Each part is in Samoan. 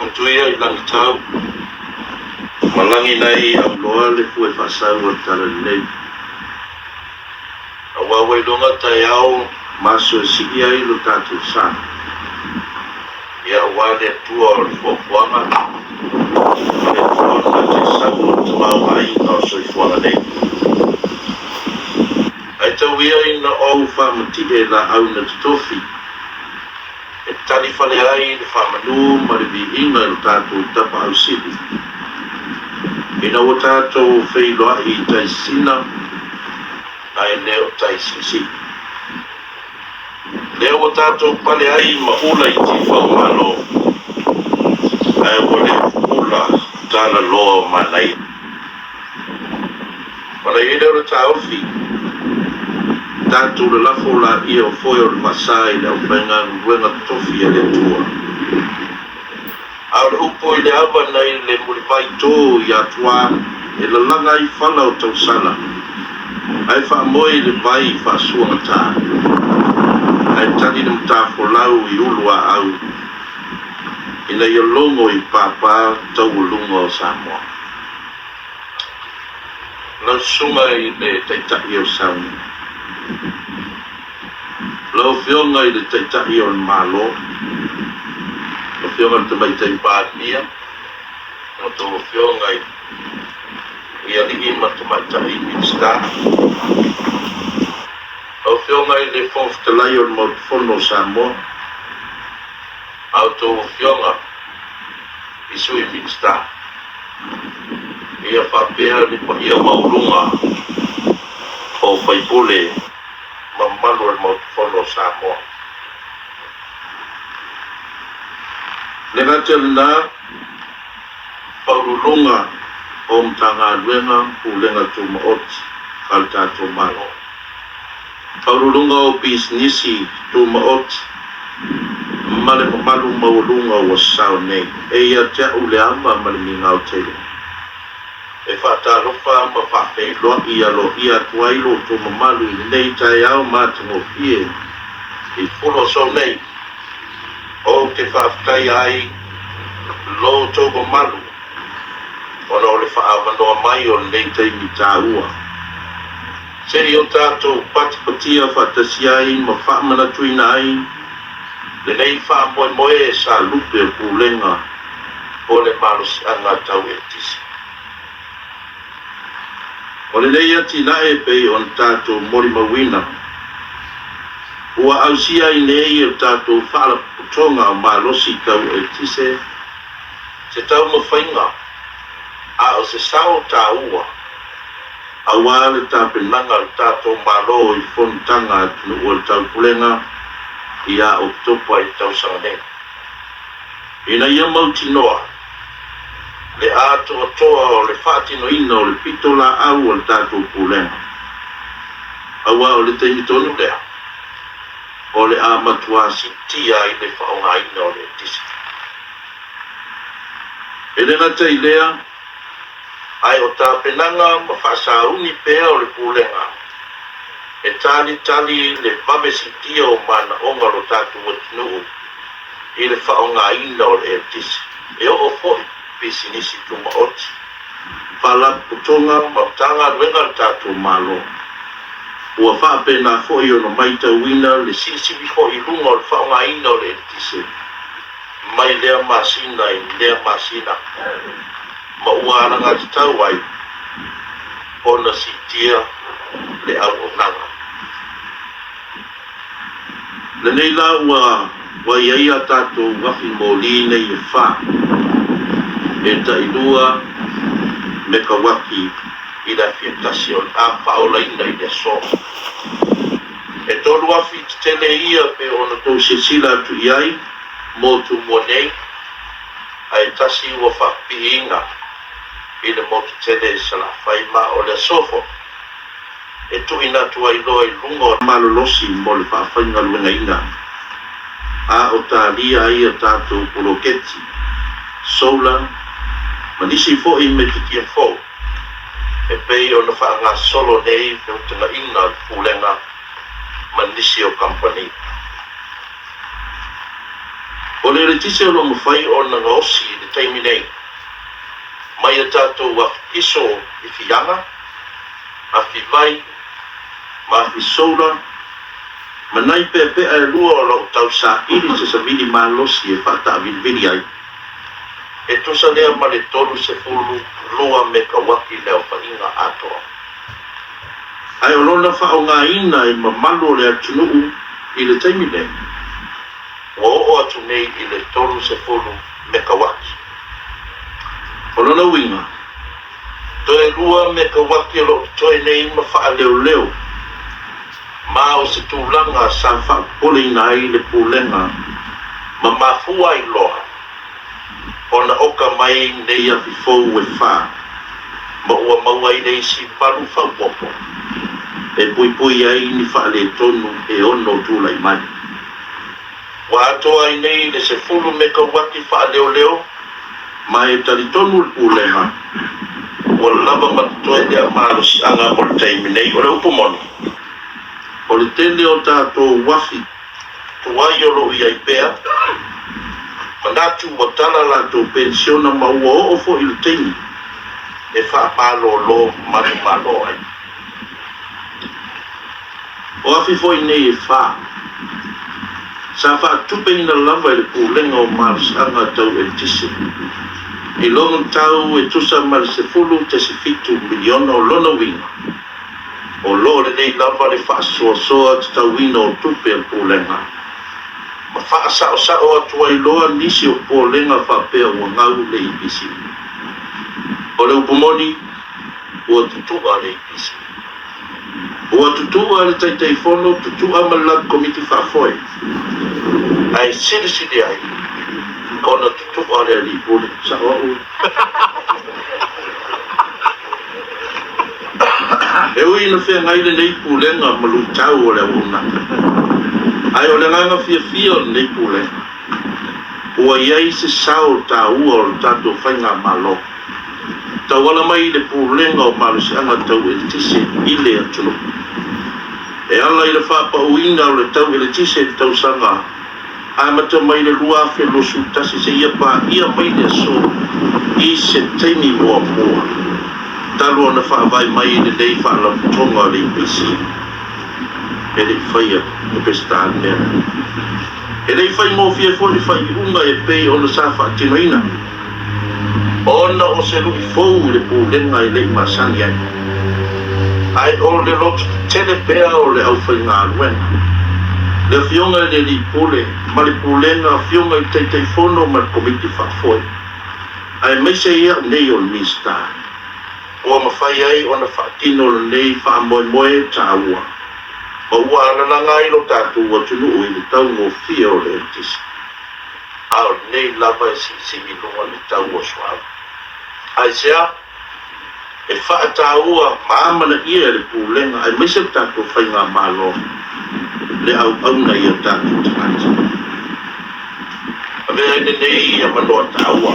Matuia i lagitau ma lagi nai auloa le fue faasau o le Talalelei. Aua ua iloga taeao ma aso e sii ai lo tatou sa. Ia aua le Atua o le fuafuaga ma le Atua o le mataisau o le tamaoaiga o le soifuaga nei. Ae tau ia ina ou faamatie laau na totofi e tali fale ai le faamanu ma le viiga i lo tatou Tapaau Sili, ina ua tatou feiloai i tai sisina ae le o tai siisii. Lea ua tatou pale ai ma ula i tifa o Malo, ae ua le ula talaloa o manaia. Ona i ai lea o le taofi, tatou lalafo laia o foe o le faasa i le aufaigaluega totofi a le Atua. A o le upu i le ava nai le mulivai tō i Atuā e lalaga ai fala o tausala, ae faamoe i le vai faasuagatā, ae tali le matafolau i uluaau ina ia logo i pāpā taualuga o Samoa. Lau Susuga i le Taitai o Sauni. Lau Afioga i le Taitai o le Malo, lau Afioga i le Tamaitai Palemia, a outou Afioga i Alii ma Tamaitai Minisita, lau Afioga i le Fofoga Fetalai o le Maota Fono o Samoa, a outou Afioga i Sui Minisita, ia faapea le paia maualuga o sui usufono mamalu o le Maota Fono o Samoa. Le gata lena, Faauluuluga o Matagaluega ma Pulega Tumaoti a le tatou Malo. Faauluuluga o Pisinisi Tumaoti ma le mamalu maualuga ua sao nei. E ia te au le ava ma le migao tele. E faatalofa ma faafeiloai aloaia atu ai lo outou mamalu i lenei taeao matagofie i Fuluasou nei. Ou te faafetaia ai lo outou mamalu ona o le faaavanoa mai o lenei taimi taua. Se i o tatou patipatia faatasi ai ma faamanatuina ai lenei faamoemoe sa lupe o pulega o le malosiaga tau eletise. O lenei atinae e pei ona tatou molimauina, ua ausia ai nei e le tatou Faalapotopotoga o Malosi Tau Eletise se taumafaiga a o se sao taua aua le tapenaga a le tatou Malo i fonotaga a atunuu o le Taupulega ia Oketopa i le tausaga nei. Ina ia mautinoa le atoatoa o le faatinoina o le pitolaau a le tatou Pulega, aua o le taimi tonu lea o le a matuā siitia ai le faaaogaina o le eletise. E le gata i lea, ae o tapenaga ma faasauni pea o le Pulega e talitali le vave siitia o manaoga o lo tatou atunuu i le faaaogaina o le eletise, e oo foi i pisinisi tumaoti, faalapotopotoga ma Matagaluega a le tatou Malo. Ua faapena foi ona maitauina le silisili foi i luga o le faaaogaina o le eletise mai lea masina i lea masina ma ua alagatatau ai ona siitia le auaunaga. Lenei la ua ua i ai a tatou afi moli nei e fa, e tailua mekauati i le afi e tasi o le a faaolaina i le aso. E tolu afi tetele ia pe ona tou silasila atu i ai mo Tumua nei, ae tasi ua faapipiina i le motu tele i Salafai ma o le aso foi. E tuuina atu ai loa i luga o. Malolosi mo le faafaigaluegaina, a o talia ai a tatou poloketi, solar, ma nisi foi metotia fou e pei ona faagasolo nei feutagaiga a le Pulega ma nisi o kamupani. O le eletise o lo o mafai ona gaosi i le taimi nei mai a tatou afi kiso i fiaga, afi vai ma afi solar, ma nai peapea e lua o lo o tausaili se savili malosi e faataavilivili ai. E tusa lea ma le 32 mekauati le aofaiga atoa. Ae o lona faaaogaina e mamalu o le atunuu i le taimi nei, ua oo atu nei i le 30 mekauati. O lona uiga, toe 2 mekauati o lo o totoe nei ma faaleoleo, ma o se tulaga sa faapopoleina ai le Pulega ma mafua ai loa ona oka mai nei afi fou e fa ma ua maua ai le isi malu faaopoopo e puipui ai ni faaletonu e ono tulai mai. Ua atoa ai nei le 10 mekauati faaleoleo ma e talitonu le Pulega ua lava ma totoe lea malosiaga mo le taimi nei. O le upu moni, o le tele o tatou afi tuai o lo o i ai pea, manatu ua tala latou penisiona ma ua oo foi i le taimi e faamalolo manumalo ai. O afi foi nei e fa, sa faatupeina lava e le Pulega o Malosiaga Tau Eletise i lona tau e tusa ma le 10.7 miliona. O lona uiga, o lo o lelei lava le faasoasoa tatauina o tupe a le Pulega ma faasaosao atu ai loa nisi o popolega faapea ua gau le EPC. O le upu moni, ua tutu'a le EPC. Ua tutu'a le Taitaifono, tutu'a ma le latou Komiti Faafoe, ae silisili ai ona tutu'a le Alii Pule. Sa'o a'u. E ui ina feagai lenei Pulega ma luitau o le auaunaga, ae o le agaga fiafia o lenei Pulega, ua i ai se sao taua o le tatou faigamalo tauala mai i le Pulega o Malosiaga Tau Eletise i le atunuu. E ala i le faapauina o le tau eletise i le tausaga amata mai le 2021 seia paia mai le aso i se taimi muamua talu ona faavae mai lenei faalapotopotoga o le EPC. E le i faia e Peseta le mea lea. E le i faigofie foi le faaiuga e pei ona sa faatinoina, ona o se lui fou i le Pulega e le i masani ai. Ae o le loto tetele pea o le aufaigaluega, le Afioga i le Alii Pule ma le Pulega, Afioga i le Taitaifono ma le Komiti Faafoe, aemaise ai au nei o le Minisita, ua mafai ai ona faatino lenei faamoemoe taua, ma ua alalaga ai lo tatou atunuu i le taugofie o le eletise. A o lenei lava e siisii i luga le tau o suauu. Aisea? E faataua ma amanaia e le Pulega aemaise le tatou faigamalo le auauna i o tatou tagata. Avea ai lenei avanoa taua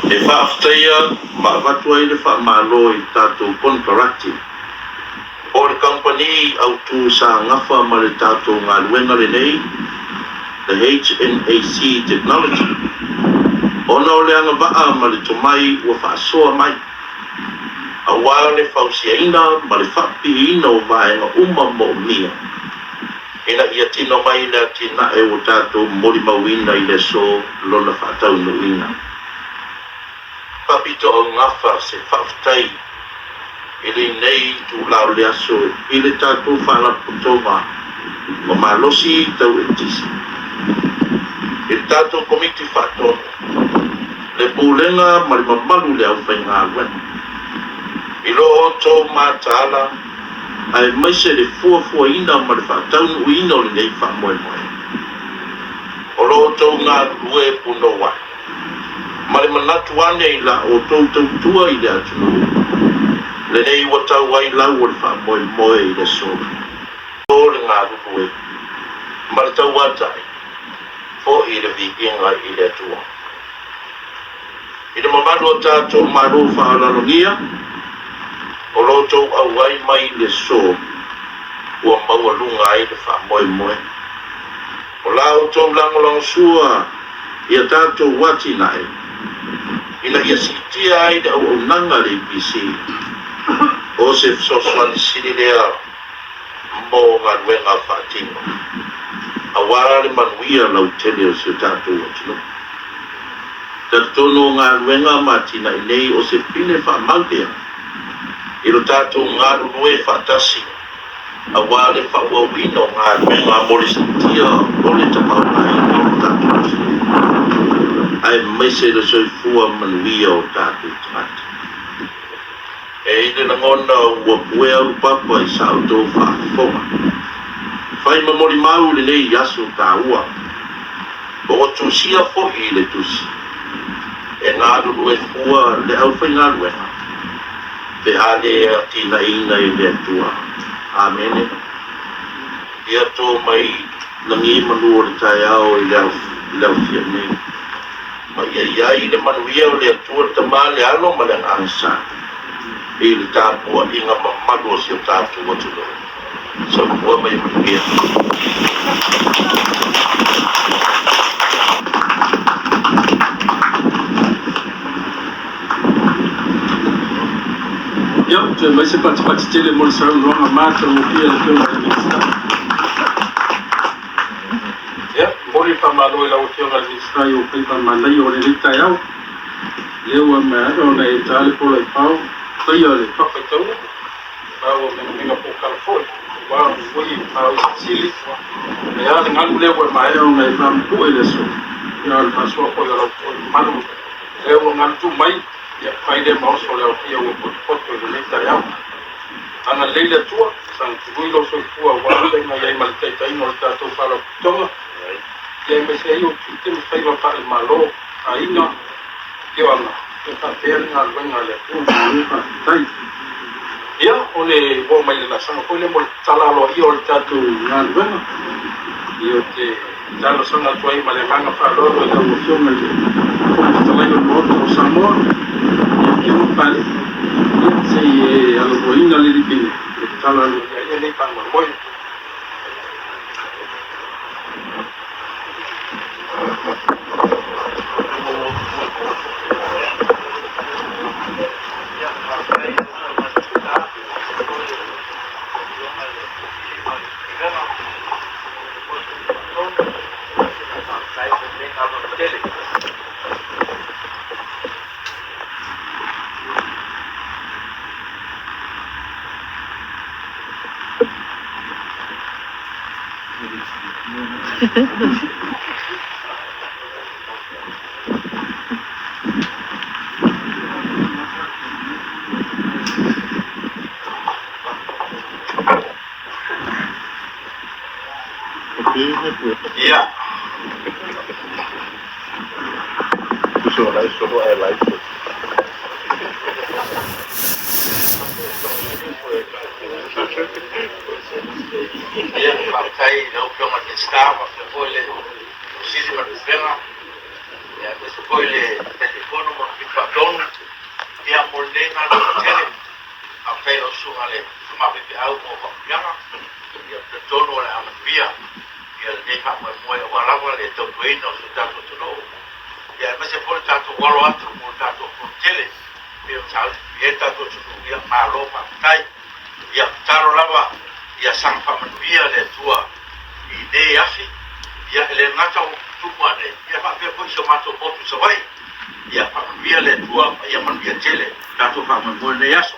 e faafetaia ma avatu ai le faamalo i le tatou konekarate o le kamupani autu sa gafa ma le tatou galuega lenei, le HNAC Technology, ona o le agavaa ma le tomai ua faasoa mai, aua le fausiaina ma le faapipiina o vaega uma moomia ina ia tino mai le atinae ua tatou molimauina i le aso lona faataunuuina. Faapitoaugafa se faafetai i lenei itula o le aso i le tatou Faalapotopotoga o Malosi Tau Eletise, i le tatou Komiti Faatonu, le Pulega ma le mamalu o le aufaigaluega, i lo outou mataala aemaise le fuafuaina ma le faataunuuina o lenei faamoemoe. O lo outou galulue punouai ma le manatu ane i la outou tautua i le atunuu, lenei ua tau ai lau o le faamoemoe i le aso o le galulue ma le tauatai foi i le viiga i le Atua. I le mamalu o tatou Malo faaaloalogia, o lo outou auai mai i le aso ua maualuga ai le faamoemoe. O la outou lagolagosua i a tatou atinae ina ia siitia ai le auaunaga a le EPC, o se fesoasoani sili lea mo galuega faatino aua le manuia lautele o si o tatou atunuu. Talitonu o galuega ma atinae nei o se pine faamau lea i lo tatou galulue faatasi aua le faaauauina o galuega mo le siitia o le tamaoaiga o lo tatou atunuu, aemaise le soifua manuia o tatou tagata. E i ai le lagona ua puea ulupapa i sa outou faafofoga, fai ma molimau i lenei aso taua, ma ua tusia foi i le tusi, e galulue fua le aufaigaluega pe a le atinaeina e le Atua. Amene. Ia to mai lagi manu o le taeao i le aofia nei, ma ia i ai le manuia o le Atua le Tama, le Alo ma le Agaga Sa, i le tapuaiga mamalu o si o tatou atunuu. Soifua ma ia manuia. Ia, toe mai se patipati tele mo le saunoaga matagofie a le Afioga i le Minisita. Ia, momoli le faamalo i lau Afioga i le Minisita i ou faiva manaia o lenei taeao. Lea ua maea ona e ta le pola i pao, faia le faafaitauga, ma ua megamega pokala foi, aua ua i pao i silisili. Ae a le galu lea ua maea ona e faamapue i le aso, ia o le faasoa foi o lau foi mamalu. Lea ua galu tuu mai, ia fai lea ma oso le aofia ua potopoto i lenei taeao. Agalelei le Atua, sagatului lou soifua aua le faiga i ai ma le taitaiga o le tatou Faalapotopotoga, ia aemaise ai ou tiute ma faiva faale-Malo, aiga, afioaga, ia faapea le galuega a le Atua. Malo faafetai. Ia, o le ua oo mai i le laasaga foi lea mo le tala aloaia o le tatou galuega. Ia, ou te talosaga atu ai ma le agaga faaaloalo i lau Afioga i le Fofoga Fetalai o le Maota o Samoa, ia Afioga Papalii, ia, se i e aloaloaina le lipine e tatala aloaia ai lenei faamoemoe. Ia. Ia, faafetai i lau Afioga i le Minisita faapea foi le Sili ma le Pulega, aemaise foi le Taitaifono ma le Komiti Faatonu mo lenei galuega tele. Faafetai i lau Susuga i le Tama Faifeau mo faamanuiaga. Ia, ou te talitonu o le a manuia lenei faamoemoe aua lava le tautuaina o si o tatou atunuu, aemaise foi le tatou alo atu mo le tatou fono tele e pei ona saausi ai le tatou atunuu. Ia, malo faafetai. Ia, tatalo lava ia saga faamanuia le Atua i lenei afi. Ia, e le gata o Tumua nei, ia faapea foi si o matou motu i Savaii. Ia faamanuia le Atua ma ia manuia tele tatou faamoemoe i lenei aso.